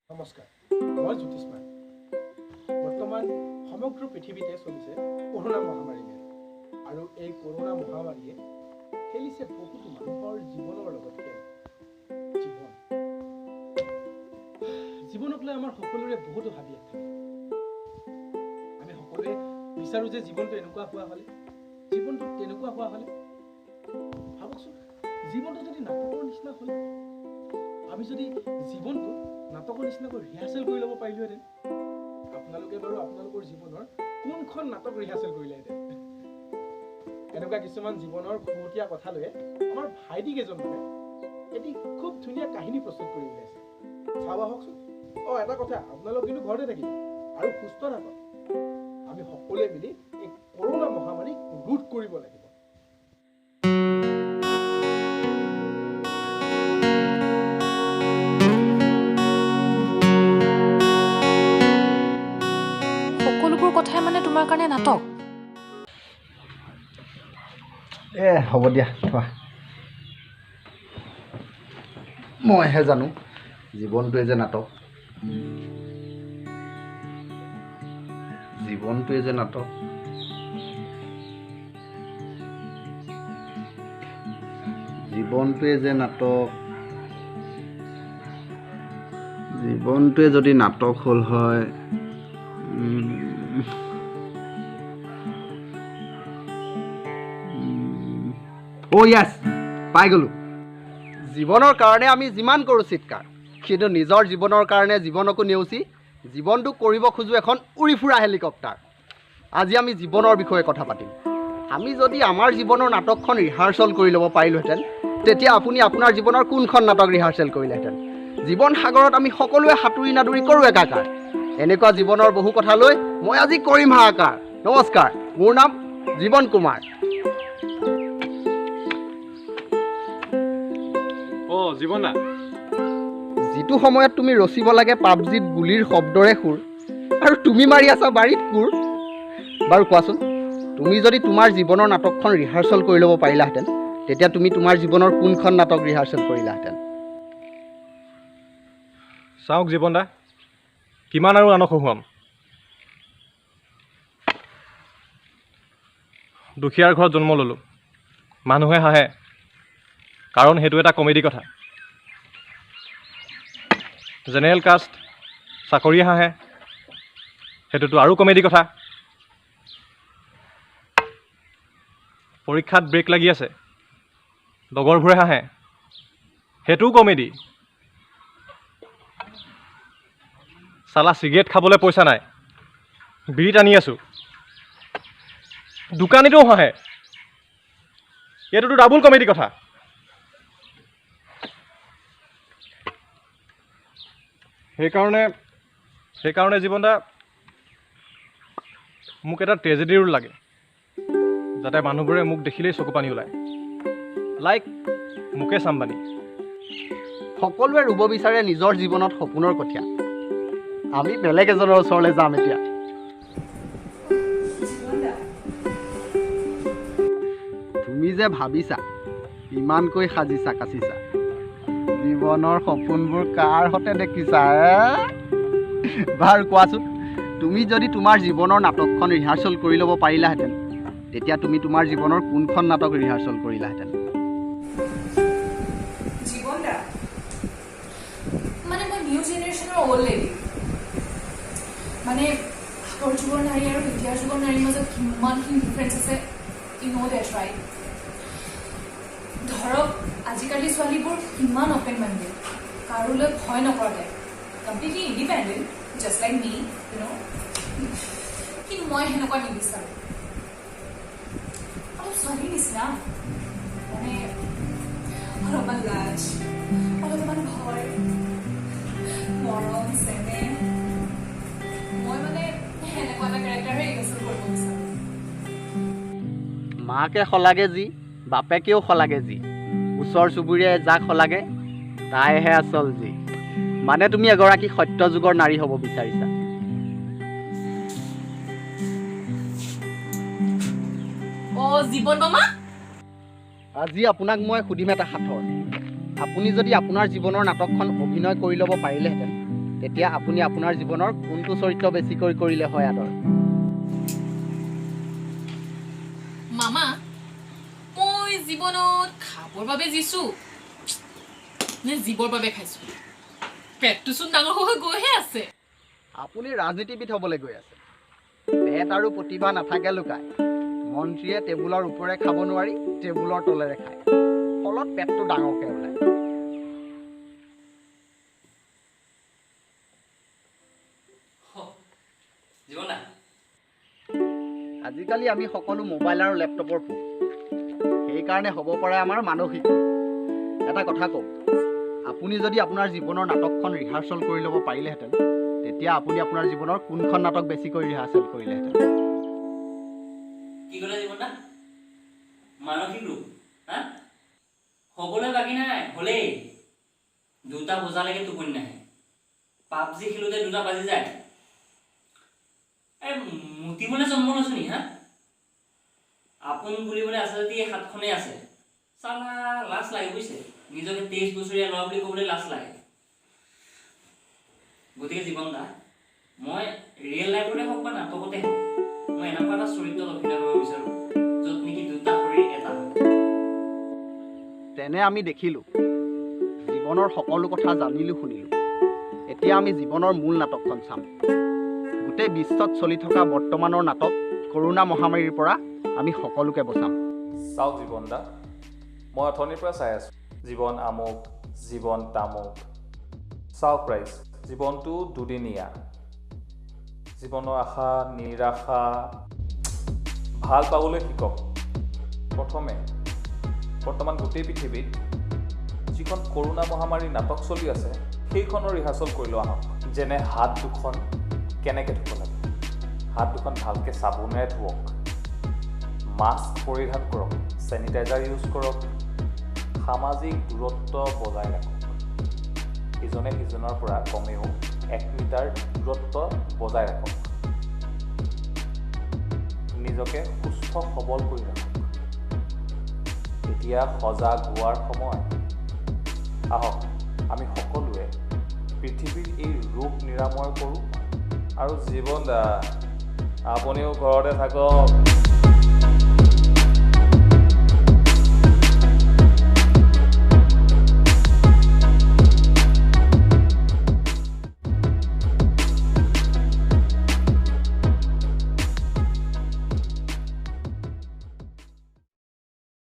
নমস্কাৰ, মই জ্যোতিষ্মান। বৰ্তমান সমগ্ৰ পৃথিৱীতে চলিছে কৰোণা মহামাৰী মেল আৰু এই কৰোণা মহামাৰীয়ে খেলিছে বহুতো মানুহৰ জীৱনৰ লগত খেল। জীৱন জীৱনক লৈ আমাৰ সকলোৰে বহুতো হাবিয়াস থাকে। আমি সকলোৱে বিচাৰোঁ যে জীৱনটো এনেকুৱা হোৱা হ'লে, জীৱনটো তেনেকুৱা হোৱা হ'লে। ভাবকচোন, জীৱনটো যদি নাটকৰ নিচিনা হ'ল, আমি যদি জীৱনটো নাটকৰ নিচিনাকৈ ৰিহাৰ্চেল কৰি ল'ব পাৰিলোহেঁতেন। আপোনালোকে বাৰু আপোনালোকৰ জীৱনৰ কোনখন নাটক ৰিহাৰ্চেল কৰিলেহেঁতেন? এনেকুৱা কিছুমান জীৱনৰ খুহুতীয়া কথা লৈয়ে আমাৰ ভাইটি কেইজনমানে এটি খুব ধুনীয়া কাহিনী প্ৰস্তুত কৰি উলিয়াইছে। চাওঁ আহকচোন। অঁ, এটা কথা, আপোনালোক কিন্তু ঘৰতে থাকিব আৰু সুস্থ থাকক। আমি সকলোৱে মিলি এই কৰোণা মহামাৰীক ৰোধ কৰিব লাগিব। সকলোবোৰ কথাই মানে তোমাৰ কাৰণে নাটক? এ হ'ব দিয়া, থোৱা। মইহে জানো জীৱনটোৱে যে নাটক, জীৱনটোৱে যে নাটক। জীৱনটোৱে যে নাটক, জীৱনটোৱে যদি নাটক হ'ল হয়। অ' য়েছ, পাই গ'লোঁ। জীৱনৰ কাৰণে আমি যিমান কৰোঁ চিৎকাৰ, কিন্তু নিজৰ জীৱনৰ কাৰণে জীৱনকো নেওচি জীৱনটো কৰিব খোজোঁ এখন উৰি ফুৰা হেলিকপ্টাৰ। আজি আমি জীৱনৰ বিষয়ে কথা পাতিম। আমি যদি আমাৰ জীৱনৰ নাটকখন ৰিহাৰ্চেল কৰি ল'ব পাৰিলোহেঁতেন, তেতিয়া আপুনি আপোনাৰ জীৱনৰ কোনখন নাটক ৰিহাৰ্চেল কৰিলেহেঁতেন? জীৱন সাগৰত আমি সকলোৱে সাঁতুৰি নাদুৰি কৰোঁ একাকাৰ। এনেকুৱা জীৱনৰ বহু কথা লৈ মই আজি কৰিম হাহাকাৰ। নমস্কাৰ, মোৰ নাম জীৱন কুমাৰ। অ' জীৱন দা, যিটো সময়ত তুমি ৰচিব লাগে পাবজিত গুলীৰ শব্দৰে সুৰ, আৰু তুমি মাৰি আছা বাৰীত কোৰ। বাৰু কোৱাচোন, তুমি যদি তোমাৰ জীৱনৰ নাটকখন ৰিহাৰ্চেল কৰি ল'ব পাৰিলাহেঁতেন, তেতিয়া তুমি তোমাৰ জীৱনৰ কোনখন নাটক ৰিহাৰ্চেল কৰিলাহেঁতেন? চাওক জীৱন দা, কিমান আৰু আনক হহুৱাম। দুখীয়াৰ ঘৰত জন্ম ল'লোঁ, মানুহে হাঁহে, কাৰণ সেইটো এটা কমেডি কথা। জেনেৰেল কাষ্ট, চাকৰিয়ে হাঁহে, সেইটোতো আৰু কমেডি কথা। পৰীক্ষাত ব্ৰেক লাগি আছে, লগৰবোৰে হাঁহে, সেইটোও কমেডি। চালা চিগাৰেট খাবলৈ পইচা নাই, বিড়ি টানি আছোঁ, দোকানীটোও হাঁহে, এইটোতো ডাবুল কমেডি কথা। সেইকাৰণে জীৱন দা, মোক এটা ট্ৰেজেডি ৰোল লাগে, যাতে মানুহবোৰে মোক দেখিলেই চকু পানী ওলায়, লাইক মুকেশ আম্বানী। সকলোৱে ৰুব বিচাৰে নিজৰ জীৱনত সপোনৰ কঠীয়া। আমি বেলেগ এজনৰ ওচৰলৈ যাম এতিয়া। তুমি যে ভাবিছা ইমানকৈ সাজিছা কাচিছা, জীৱনৰ সপোনবোৰ কাৰ সতে দেখিছা? বাৰু কোৱাচোন, তুমি যদি তোমাৰ জীৱনৰ নাটকখন ৰিহাৰ্চেল কৰি ল'ব পাৰিলাহেঁতেন, তেতিয়া তুমি তোমাৰ জীৱনৰ কোনখন নাটক ৰিহাৰ্চেল কৰিলাহেঁতেন? জীৱন দা, মানে মই নিউ জেনেৰেশ্যনৰ অল্ড লেডি। মানে আগৰ যুগৰ নাৰী আৰু এতিয়াৰ যুগৰ নাৰীৰ মাজত কিমানখিনি ডিফাৰেঞ্চ আছে, you know that right? ধৰক আজিকালি ছোৱালীবোৰ কিমান অপেন মাইণ্ডেড, কাৰোলৈ ভয় নকৰা type, completely independent, just like me, you know. কিন্তু মই সেনেকুৱা নিবিচাৰোঁ, অলপ ছোৱালীৰ নিচিনা, মানে অলপমান লাজ, অলপমান ভয়, মৰম চেনেহ। মই মানে সেনেকুৱা এটা কেৰেক্টাৰহে ৰিহাৰ্চেল কৰিব বিচাৰোঁ। মাকে শলাগে যি, বাপেকেও শলাগে যি, ওচৰ চুবুৰীয়াই যাক শলাগে তাইহে আচল যি। মানে তুমি এগৰাকী সত্য যুগৰ নাৰী হ'ব বিচাৰিছা। অ' জীৱন মামা, আজি আপোনাক মই সুধিম এটা সাঁথৰ। আপুনি যদি আপোনাৰ জীৱনৰ নাটকখন অভিনয় কৰি ল'ব পাৰিলেহেঁতেন, তেতিয়া আপুনি আপোনাৰ জীৱনৰ কোনটো চৰিত্ৰ বেছিকৈ কৰিলে হয় আদৰ? মামা, মই জীৱনত খাবৰ বাবে জিছো নে জীৱৰ বাবে খাইছো? পেটটোচোন ডাঙৰ হৈ গৈহে আছে। আপুনি ৰাজনীতিবিদ হ'বলৈ গৈ আছে। পেট আৰু প্ৰতিভা নাথাকে লুকাই। মন্ত্ৰীয়ে টেবুলৰ ওপৰে খাব নোৱাৰি, টেবুলৰ তলেৰে খায়, ফলত পেটটো ডাঙৰকৈ ওলায়। আজিকালি আমি সকলো মোবাইল আৰু লেপটপৰ পোক, সেইকাৰণে হ'ব পাৰে আমাৰ মানসিক। এটা কথা কওঁ, আপুনি যদি আপোনাৰ জীৱনৰ নাটকখন ৰিহাৰ্চেল কৰি ল'ব পাৰিলেহেঁতেন, তেতিয়া আপুনি আপোনাৰ জীৱনৰ কোনখন নাটক বেছিকৈ ৰিহাৰ্চেল কৰিলেহেঁতেন? কি ক'লে জীৱন দা? মানসিক ৰোগ হা হ'বলৈ বাকী নাই, হ'লেই 2টা বজালৈকে টোপনি নাহে, পাবজি খেলোঁতে 2টা বাজি যায়। এই মুতিবলৈ জন্ম লৈছো নি হা? আপোন বুলিবলৈ আছে যদি এই হাতখনেই আছে। চালা লাজ লাগে বুজিছে, নিজকে 23 বছৰীয়া ল'ৰা বুলি ক'বলৈ লাজ লাগে। গতিকে জীৱন দা, মই ৰিয়েল লাইফতে হওক বা নাটকতে হওক, মই এনেকুৱা এটা চৰিত্ৰত অভিনয় কৰিব বিচাৰোঁ য'ত নেকি 2টা শৰীৰ এটা হয়। তেনে আমি দেখিলোঁ, জীৱনৰ সকলো কথা জানিলোঁ, শুনিলোঁ। এতিয়া আমি জীৱনৰ মূল নাটকখন চাম। গোটেই বিশ্বত চলি থকা বৰ্তমানৰ নাটক কৰোণা মহামাৰীৰ পৰা আমি সকলোকে বচাম। চাওক জীৱন দা, মই অথনিৰ পৰা চাই আছোঁ, জীৱন আমুক, জীৱন তামুক। চাওক ৰাইজ, জীৱনটো দুদিনীয়া। জীৱনৰ আশা নিৰাশা ভাল পাবলৈ শিকক। প্ৰথমে বৰ্তমান গোটেই পৃথিৱীত যিখন কৰোণা মহামাৰীৰ নাটক চলি আছে, সেইখনৰ ৰিহাৰ্চল কৰি লোৱা আহক। যেনে হাত দুখন কেনেকৈ ধুব লাগে, হাত দুখন ভালকৈ চাবোনেৰে ধুৱক, মাস্ক পৰিধান কৰক, চেনিটাইজাৰ ইউজ কৰক, সামাজিক দূৰত্ব বজাই ৰাখক, ইজনে সিজনৰ পৰা কমেও 1 মিটাৰ দূৰত্ব বজাই ৰাখক, নিজকে সুস্থ সবল কৰি ৰাখক। এতিয়া সজাগ হোৱাৰ সময়। আহক আমি সকলোৱে পৃথিৱীৰ এই ৰোগ নিৰাময় কৰোঁ। আৰু জীৱন দা, আপুনিও ঘৰতে থাকক।